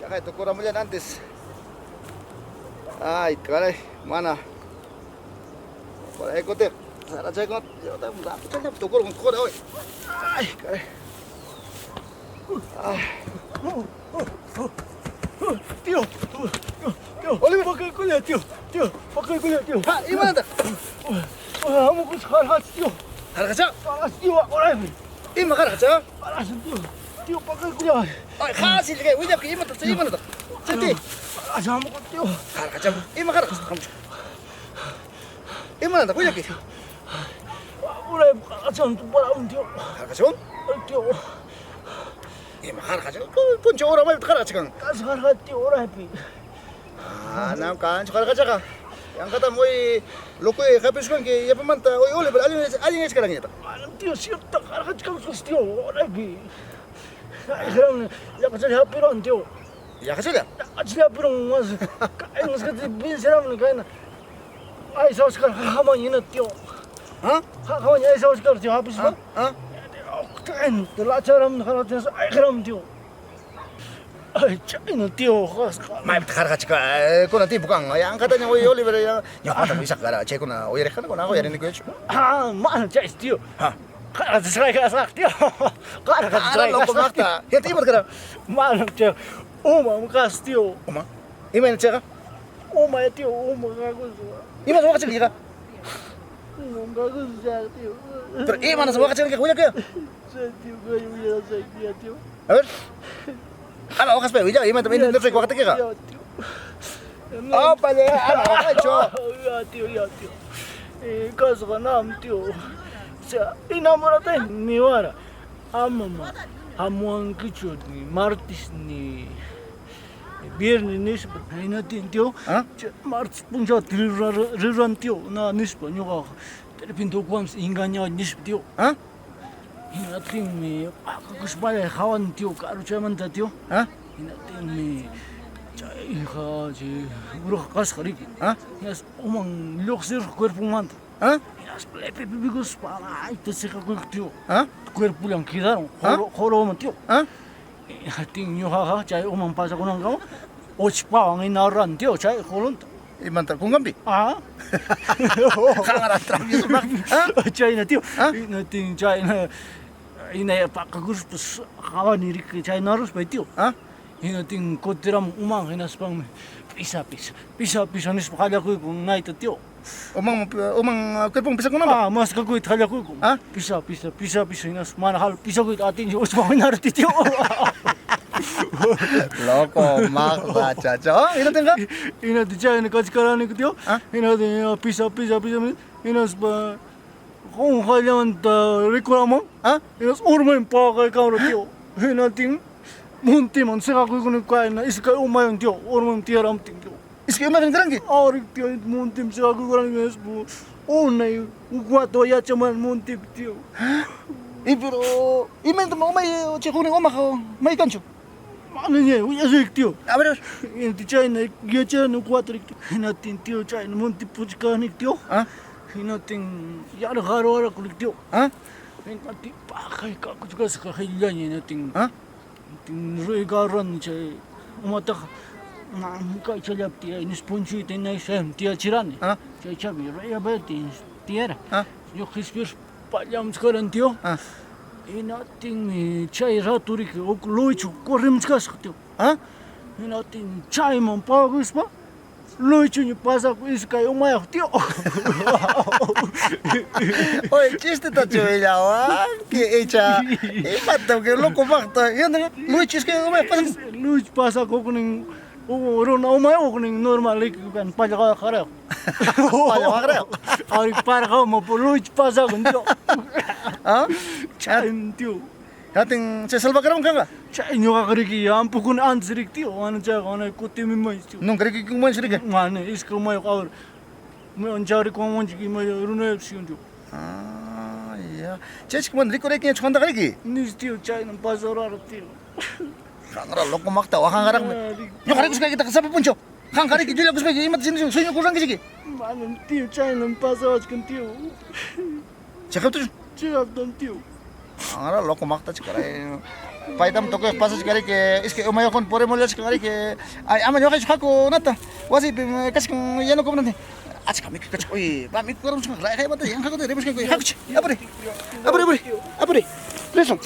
Yaqay tukuramullan antes. Ay, caray, mana. Por ahí kuti. Sarachaykunata tukurqun qura hoy. Ay, caray. Ay. Tío, tío, Oliver. pakaykullay, tío, tío, pakaykullay, tío. Ha, imanataq? Hamukus qarqach, tío. Qarqacha? Qarqach, tío, oraymi. Ima qarqacha? Qarqach, tío. Tío, pakaykullay. Ay, fácil, kay willapki imataq chay imanataq? Chay Qarqach hamukus, tío. Qarqacha, ima qarqacha hamuchka. Imanataq willapki? Uraypi qarqacham tuparamun, tío. Qarqachun? Tío, Ima qarqacha? Puncha ura maypi qarqacha kan? kas qarqach, tío, uraypi. Ah, nam kanchu qarqachaqa. Yanqatam hoy locoy hapishkanki yapamanta hoy Oliver allin allin ichkaranñataq. Manam, tío, cierto qarqachkamsqas, tío, uraypi. Ayqiramun, llaqachalla hapiruwan, tío. Yaqachalla. Llaqachalla hapiruwan, mas kaymasqata venceramuni kayna. Aysawachkar qaqaman hina, tío. Ha? Qaqaman aysawachkar, tío, hapispa. Ha? Lacharam qarqachas ayqiramun, tío. Ay, chayna, tío, qasqa. Maypitaq qarqachka kunan tiempo kan. Yanqataña hoy Oliver ñuqata wisaq kara chaykuna uyariqkana kunan uyarinikuchu. Ah, mana chaysi, tío. Ha. Qarqachasqay tío. Ara loco Qarqachasqay maqta. Hinta imat kara? Manam, tío. Umam qas, tío. Uma. Imayna chayqa? Uma, tío, uma qakusqa. Imas waqachankiqa? Umam qakusqa, tío. Pero imanas waqachankiqa willakuya. Chay, tío, kay willasayki, tío. A ver. Ama waqaspay willa imata entenderse waqatakiqa. Ya, tío. Ópale, ama waqaychu. Ya, tío, ya, tío. Kasqa nam, tío. O sea, enamórate niwara. Amama hamuwankichu ni martes ni viernes nispa hinatin, tío. ¿Ah? Chay martes punchawta rirani, tío. Na nispa ñuqaqa de repente ukuwanpas engañawani nispa, tío. ¿Ah? Hinatinmi paqakuspallay qhawani, tío, karuchamanta, tío. ¿Ah? Hinatinmi chayqa chay uruqa kasqa riki. ¿Ah? Hinaspa uman lluqsirqa cuerponmanta. ¿Ah? Hinaspa lepepipiykuspa allayta siqakuyku, tío. ¿Ah? Cuerpollan quedaron ¿Ah? joroman, tío. ¿Ah? Hinatin ñuqaqa chay uman pasakunankama uchpawan hinarurani, tío, chay jurunta. Imanta kunkanpi? Ah. Qanra travieso maqta. ¿Ah? Chayna, tío. ¿Ah? Hinatin chayna hina paqakuspas qhawani riki chaynaruspa, tío. ¿Ah? Hinatin kutiramun uman hinaspanmi pisa pisa pisa pisa nispa qallakuyku nayta, tío. Uman uman cuerpon pisakunanpaq. Ah, maskakuyta qallakuyku. ¿Ah? Pisa pisa pisa pisa hinaspa mana hal pisakuyta atinchu uchpawan hinarti, tío. Loco maqta chacho. ¿Ah? Hinatinqa? Hinati chayna kachkaraniku, tío. ¿Ah? Hinatin pisa pisa pisa hinaspa qunqayllamanta rikuramun. ¿Ah? Hinaspa urmayman paqaykamura, tío. Hinatin muntiman siqakuykuni kayna iskay umaywan, tío. Urmayman tiyaramtin, tío. Iskay umaywan karanki? Ari, tío, muntipi siqakuykurani hinaspa unay huk wata yachaman muntipi, tío. Y pero imaynataq umay chay huknin umaq may kanchu? Manaña willasayki, tío. A ver, a ver. Hinati chayna yachani huk wata riki. Hinatin, tío, chayna muntipi puchkani, tío. ¿Ah? Hinatin yarqaruwarqani, tío. ¿Ah? Hinatin paqaykakuchkasqa qillaña hinatin. ¿Ah? Hinatin riykarurani chay umataqa kaychallapi tiyay nispa punchuyta hinayshaymi tiyachirani. ¿Ah? Chaychami riyapayta tiyara. ¿Ah? Ñuqa qispirspa pallamuchkarani, tío. ¿Ah? Hinatinmi chay rato riki huk luychu corrimuchkasqa, tío. ¿Ah? Hinatin chayman paqakuspa luychuña pasaku iskay umayuq, tío. Oye, chistetachu willawanki icha imata que loco maqta. Hinatinqa luychu iskay umayuq pasan. Luychu pasaku huknin runa umayuq huknin normal riki kan pallqa qarayuq. Pallqa waqrayuq. Ari parqawman luychu pasakun, tío. ¿Ah? Chayna, tío. Hinatin chay salvakaramun kanqa? Chay ñuqaqa riki ampukuni antes riki, tío. Mana chayqa mana kutimimanchu, tío. Nunca rikikunmanchu riki? Mana iskay umayuq ahora. Ancha rikuwanmanchik ima runayapis, tío. Ah, ya. Chaychik mana rikuraykiñachu qantaqa riki? Nis, tío, chayna pasarara, tío. Qanra loco maqta waqanqaraqmi. Ñuqa rikusqaykitaqa sapa punchaw. Qanqa riki llullakuspayki imata sueñokurqankichiki? Manam, tío, chaynam pasawachkan, tío. Chiqaptachu? Chiqaptam, tío. Qanra loco maqtachi caray. Paytam tukuyqa pasachkariki iskay umayuqkuna purimullachkanriki. Ay, ama ñuqaychu haku nata. Wasiypim kachkan yanukunantin. Achka mikuy kachkan. Uy, va mikukaruchkan. Rayqaymanta yanqakuta rimuchkanku. Hakuchi, apuri. Apuri, apuri. Apuri. Risun.